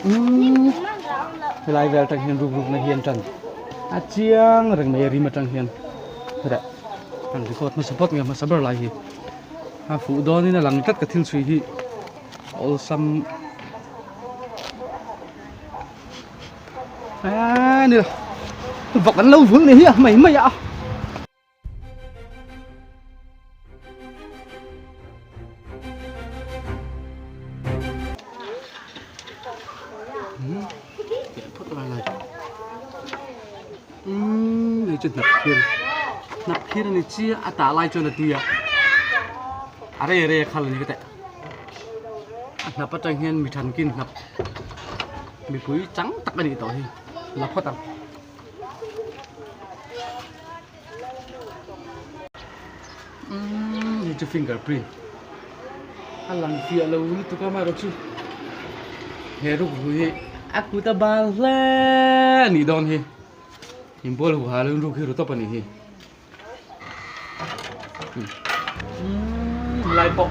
Umm helai vel atang hian ruk ruk na hi an tan a chiang reng mai a rim atang hian hetah an record hmasa phawt nge hmasa ber lai hi a fuh dawnin a lang tlat ka thil chhui hi awlsam a ni lo vawk an lo vul ni hi a mai mai a. Umm hei chu hnap phir hnap phir a ni chiah a tah lai chuan a tui a a rei rei a khal a ni ka teh a hnap atang hian mi thankin hnap mipui chang tak a nih tawh hi la phawt ang. Umm hei chu fingerprint a lang fiah lo lutuk a amaherawh chu he rukru hi a kut a bal hle a nih dawn hi inbual huh ha lo in ruk hi ru tawp a nih hi umm helai pawh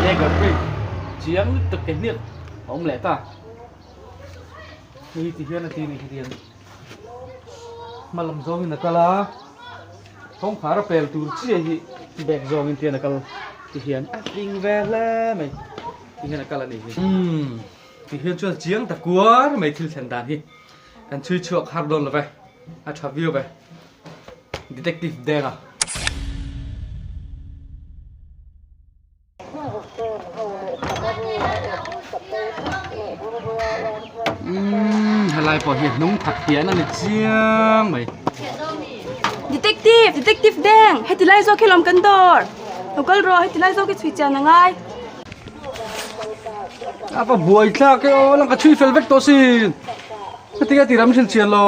fingerprint chiang lutuk ke hniak a awm leh ta. Hei ti hian a ti ni hetiang hma lam zawngin a kal a kawngkhar a pel tur chiah hi bag zawngin tian a kal ti hian a hling ve hle mai ti hian a kal a nih hi umm ti hian chuan chiang ta kuar mai thil thlen dan hi kan chhui chhuak har dawn lo ve a tha viau ve detective Denga. Umm helai pawh hi hnung that hian a ni chiang mai. Detective! Detective Deng! Heti lai zawk hi lawm kan dawr. Lo kal rawh heti lai zawk hi chhui chian a ngai. A va buai thlak e aw lang ka chhui fel vek tawh sin. Heti nge tih ram hrilh chian lo.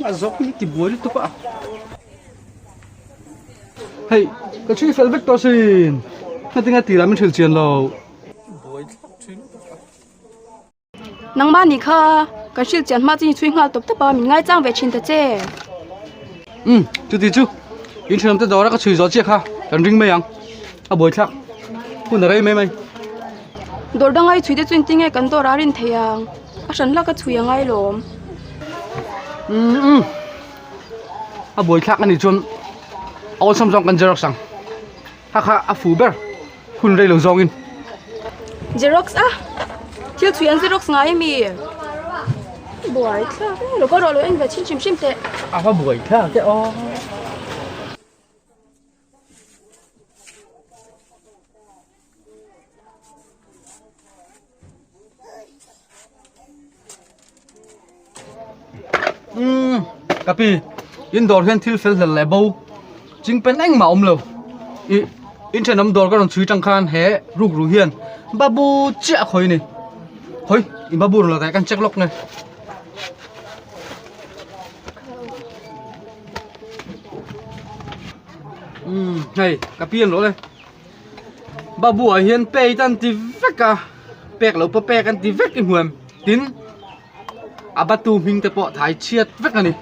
A zawk hi ti buai lutuk a. Hei ka chhui fel vek tawh sin hnatinga tirah min hrilh chian lo. Nangmah nih kha kan hrilh chian hma chu in chhui nghal tawp tawp a min ngaichang ve thin ta che. Umm chuti chu in thenawm te dawra ka chhui zawh chiah kha kan ring mai ang a buaithlak hun a rei mai mai. Dawr danga i chhui te chu engtin nge kan dawr a rin thei ang a hran hlak a chhui a ngai lawm. Umm. A buaithlak a nih chuan a awlsam zawng kan xerox ang kha kha a fu ber hun rei lo zawngin. Xerox a thil chhui an xerox ngai ami buaithlak e lo kal rawh lo en ve chhin hrim hrim teh. A va buaithlak e aw. Umm ka pi in dawr hian thil fel hlel leh bo ching pen engmah a awm lo ih in thenawm dawr ka rawn chhui tang khan he rukru hian babu chiah a khawi a ni hawi in babu rawn la teh kan check lawk nge. Umm hei ka pi an rawh le. Babu ah hian paid an ti vek a pek loh pawh pek an ti vek i hmuam tin a batu hming te pawh thai chhiat vek a ni.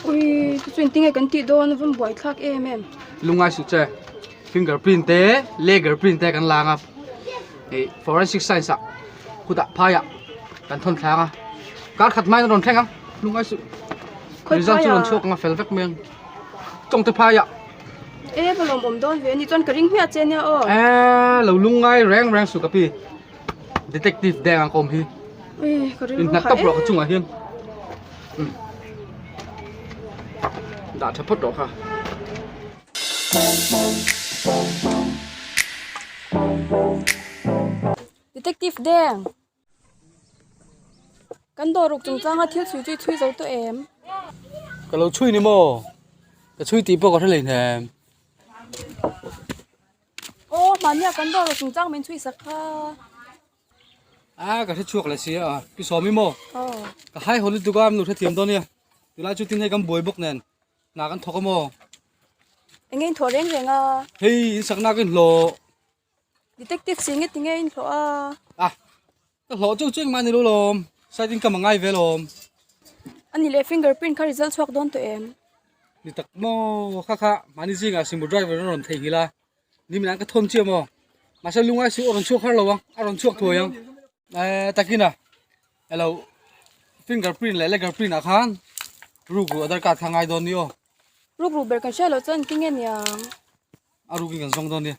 Ui chu chu engtin nge kan tih dawn a va buai thlak em em. Lungngai suh che finger print te leger print te kan lang a ih forensic science ah kutah phai ah kan thawn thlang a kar khat hmain a rawn thleng ang lungngai suh result chu rawn chhuak ang a fel vek mai ang tawngte phai ah. E va lawm awm dawn ve ani chuan ka ring hmiah che nia aw. E lo lungngai reng reng su ka pi detective deng ang ka awm hi. E ka rilru In hnat tawp rawh ka chungah hian. Dah tha phawt rawh kha. Detective deng. Kan dawruk chungchanga thil chhui chu i chhui zo tawh em? Ka lo chhui ni maw? Ka chhui tih pawh ka hre hlei hnem. Aw hmania kan dawruk chungchang min chhui sak kha. A ka hre chhuak leh si a, pi sawm i maw? Aw. Ka hai haw lutuk a, min lo hrethiam dawn nia. Tunlai chu tin hei kan buai bawk nen. Hna kan thawk a maw? Enge in thawh reng reng a? Hei in sakna ka inhlawh. Detective si nge tinge in hlawh a? A, ka hlawh chu chu engmah ni lo lawm, side income a ngai ve lawm. Ani leh fingerprint kha result chhuak dawn tawh em? Ni tak maw, kha kha mahni zingah simu driver a rawn theihnghilh a, nimin ah ka thawn chiah maw? Mahse lungai suh a rawn chhuak har lo ang, a rawn chhuak thuai ang. Eh takin a elo fingerprint leh legerprint ah khan rukru Aadhaar card kha ngai dawn ni aw. Rukru ber kan hria loh chuan engtin nge niang? A rukin kan zawng dawn nia.